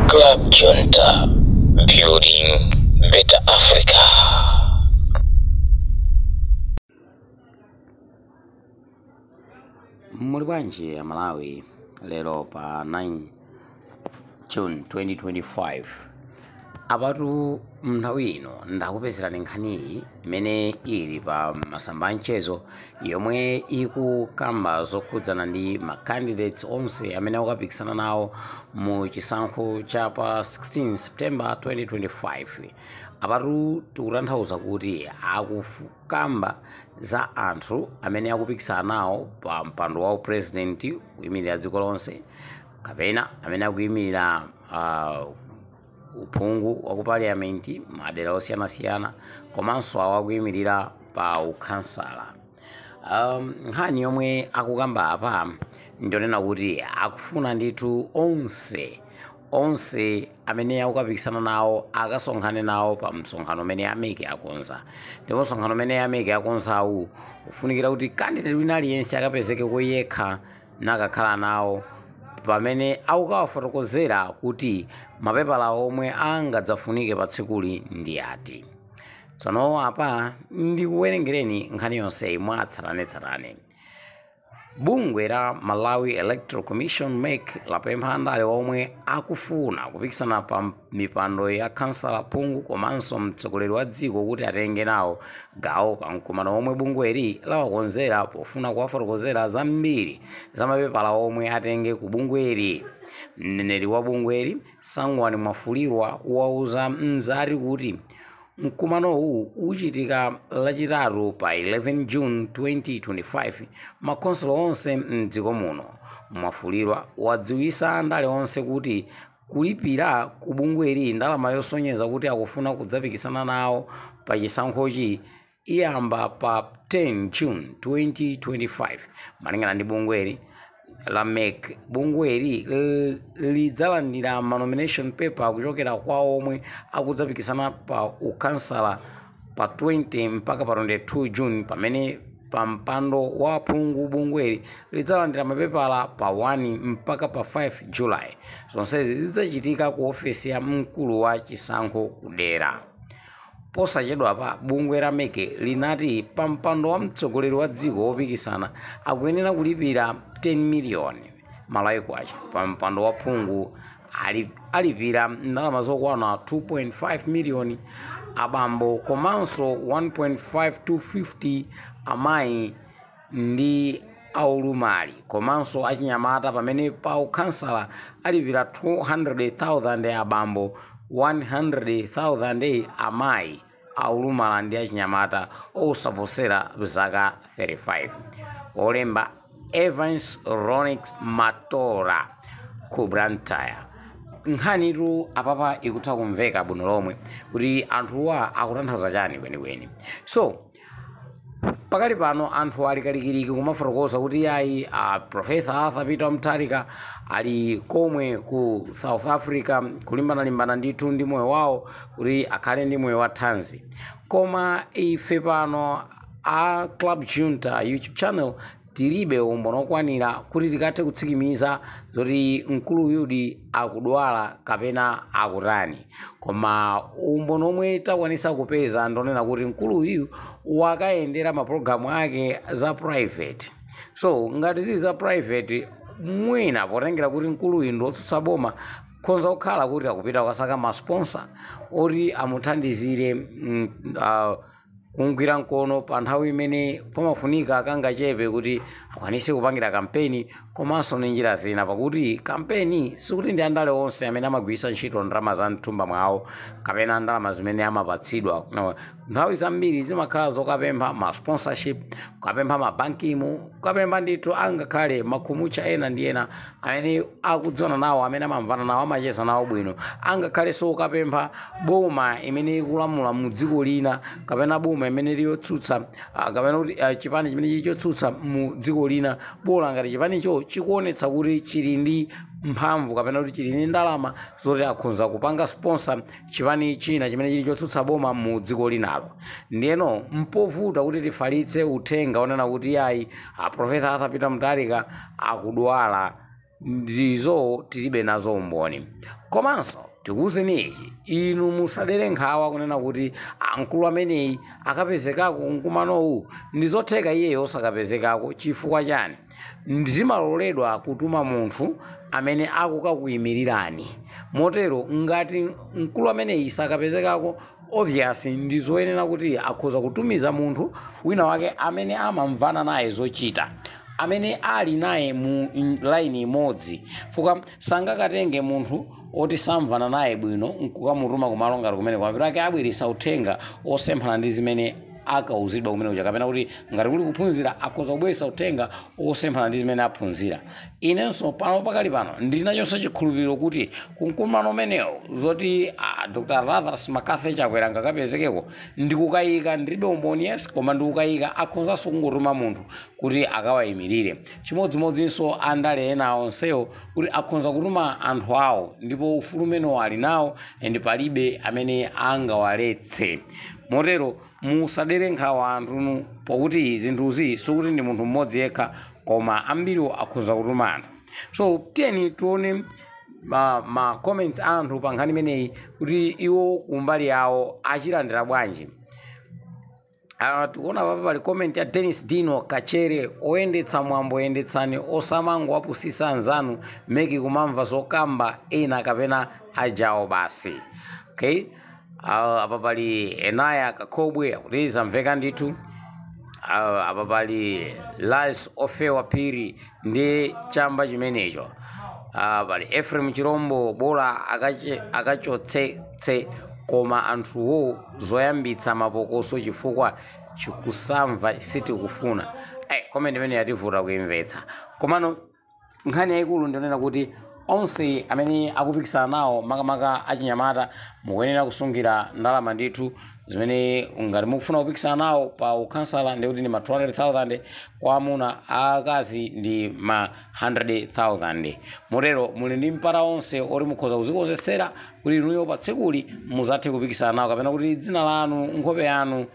Club Junta, building better Africa. Muli bwanji Amalawi? Lero pa 9 June 2025, apatu mnthawi ino ndakupezerani nkhaniyi imene ili pa masamba a mchezo, yomwe ikukamba zokhudzana ndi ma candidates onse amene akukapikisana nawo mu chisankho cha pa 16 September 2025. Apatu tikutanthauza kuti akukamba za anthu amene akupikisana nawo pa mpando wa president, kuyimirira dziko lonse, kapena amene akuyimirira uphungu wa ku parliament madera osiyanasiyana, komanso awo akuyimirira pa ukhansala. Nkhani yomwe akukamba apa ndionena kuti akufuna ndithu onse amene akukapikisana nawo akasonkhane nawo pa msonkhano umene a MEC akonza. Ndipo msonkhano umene a MEC akonzawu ufunikira kuti candidate wina aliyense akapezeke koyekha nakakhala nawo, pamene akukawafotokozera kuti mapepala omwe angadzafunike pa tsikuli ndi ati. Tsono apa ndikuwerengereni nkhani yonseyi mwatsatanetsatane. Bungwe la Malawi Electoral Commission, MEC, lapempha andale omwe akufuna kupikisana pa mipando ya kansala, phungu komanso mtsogoleri wa dziko kuti atenge nawo gawo pa mkumano omwe bungweli lawakonzera, pofuna kuwafotokozera zambiri za mapepala omwe atenge ku bungweli. Mneneri wa bungweli, Sangwani Mwafulirwa, wauza Mzati kuti mkumanowu uchitika Lachitatu pa 11 June 2025 makhonsolo onse mdziko muno. Mwafulirwa wadziwisa andale onse kuti kulipira ku bungweli ndalama yosonyeza kuti akufuna kudzapikisana nawo pa chisankhochi iyamba pa 10 June 2025. Malingana ndi bungweli la MEC, bungweli lidzalandira ma nomination paper kuchokera kwa omwe akudzapikisana pa ukhansala pa 20 mpaka pa 22 June, pamene pa mpando wa phungu bungweli lidzalandira mapepala pa 1 mpaka pa 5 July. Zonsezi zidzachitika ku ofesi ya mkulu wa chisankho kudera. Posachedwapa bungwe la MEC linati pa mpando wa mtsogoleri wa dziko wopikisana akuyenera kulipira 10 miliyoni Malawi kwacha, pa mpando wa phungu alipira ndalama zokwana 2.5 miliyoni abambo komanso 1.5250 amayi ndi aulumali komanso achinyamata, pamene pa ukhansala alipira 200,000 abambo, 100,000 amayi, aulumala ndi achinyamata osaposera zaka 35. Olemba, Evans Ronix Matora ku Blantyre. Nkhanitu apapa ikutha kumveka bwino lomwe kuti anthuwa akutanthauza chani kwenikweni. So pakali pano anthu ali kalikiliki kumafotokoza kuti ayi, a Professor Arthur Peter Mutharika ali komwe ku South Africa kulimbanalimbana ndithu ndi moyo wawo kuti akhale ndi moyo wa thanzi. Koma ife pano a Club Junta YouTube channel tilibe umboni okwanira kuti tikathe kutsikimiza zoti mkuluyudi akudwala kapena akutani. Koma umboni omwe takwanisa kupeza ndonena kuti mkuluyu wakayendera mapulogalamu ake za private. So ngati zili za private, mwina potengera kuti mkuluyu ndi wotsutsa boma, khonza kukhala kuti akupita kukasaka ma sponsor oti amuthandizire kugwira mkono pa nthawi imene pamafunika kangachepe kuti akwanise kupangira kampeni, komanso ndi njira zina, pakuti kampeni sikuti ndi andale onse amene amagwiritsa ntchito ndalama za mthumba mwawo kapena ndalama zimene amapatsidwa. No, nthawi zambiri zimakhala zokapempha ma sponsorship, kukapempha mabankimu, kukapempha ndithu angakhale makhumucha ena ndi ena amene akudziwana nawo, amene amamvana nawo, amacheza nawo bwino, angakhalenso kukapempha boma imene ikulamula mu dziko lina, kapena boma imene liyotsutsa, kapena kuti chipani chimene chili chotsutsa mu dziko lina, bola ngati chipanicho chikuonetsa kuti chili ndi mphamvu kapena kuti chili ndi ndalama zoti akhonza kupanga sponsor chipani china chimene chili chotsutsa boma mu dziko linalo. Ndiyeno mpovuta kuti tifalitse uthenga onena kuti ayi, a Professor Arthur Peter Mutharika akudwala. Ndizo tilibe nazo umboni. Komanso tikuwuzeni ichi, inu musadere nkhawa kunena kuti mkulu ameneyi akapezekako mkumanowu. Ndizotheka iyeyo osakapezekako. Chifukwa chani? Ndizimaloledwa kutuma munthu amene akukakuyimirirani. Motero ngati mkulu ameneyi sakapezekako, obvious ndizoyenera kuti akhoza kutumiza munthu wina wake amene amamvana naye zochita, amene ali naye mu line imodzi. Fuka sangakatenge munthu oti samvana naye bwino nkukamutuma kumalo ngati kumene kwapita ake abweresa uthenga osemphana ndi zimene akauzidwa kumene kuja, kapena kuti ngati kuli kuphunzira akhoza kubweresa uthenga osemphana ndi zimene aphunzira. Inenso pano pakali pano ndili nachonso chikhulupiriro kuti kumkumano umenewo zoti Dr. Lazarus McCarthy Chakwera ngakapezekeko ndikukayika. Ndilibe umboni, yes, koma ndikukayika. Akhozanso kungotuma munthu kuti akawayimirire. Chimodzimodzinso andale ena onsewo kuti akhoza kutuma anthu awo, ndipo ufulu umenewo ali nawo and palibe amene angawaletse. Motero musadere nkhawa anthunu, pakuti zinthuzi sikuti ndi munthu mmodzi yekha, koma ambiriwo akhoza kutuma anthu. So tiyeni tione ma comments anthu pa nkhani imeneyi kuti iwo kumbali yawo achilandira bwanji. Tikuona papa pali comment ya Dennis Dino Kachere: oyendetsa mwambo oyendetsani, osamango wapusisa anzanu MEC kumamva zokamba ena kapena ajawo basi. Okay, apa pali Enaya Kakhobwe akuti zamveka ndithu. Apa pali Las Ofewa Phiri ndi chamba chimenecho. Pali Ephraim Chirombo: bola akachotsetse koma anthuwo zoyambitsa mapokoso chifukwa chikusamva sitikufuna. Comment imene yativuta kuimvetsa, komano nkhani yayikulu ndionena kuti onse amene akupikisana nawo, makamaka achinyamata, mukuyenera kusungira ndalama ndithu zimene ngati mukufuna kupikisana nawo pa ukhansala, ndikuti ndi ma 200,000 kwa amuna, akazi ndi ma 100,000. Motero muli ndi mpata onse oti mukhoza kuzikonzetsera kuti inuyo pa tsikuli muzathe kupikisana nawo, kapena kuti dzina lanu, nkhope yanu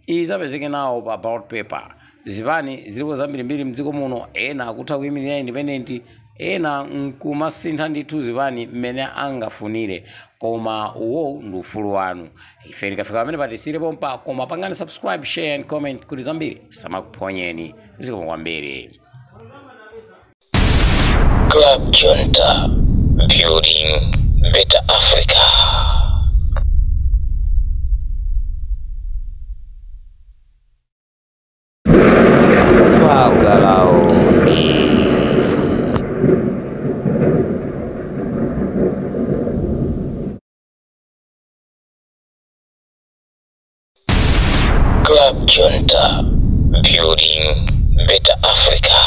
izapezeke nawo pa ballot paper. Zipani zilipo zambirimbiri mdziko muno. Ena akutha kuyimirira independent, ena nkumasintha ndithu zipani mmene angafunire, koma uwo ndi ufulu wanu. Ife tikafika pamene patisire pompa, koma pangani subscribe, share and comment kuti zambiri samakuphonyeni. Zikomo kwambiri. Club Junta, building better Africa. Fagalaundi. Club Junta, building better Africa.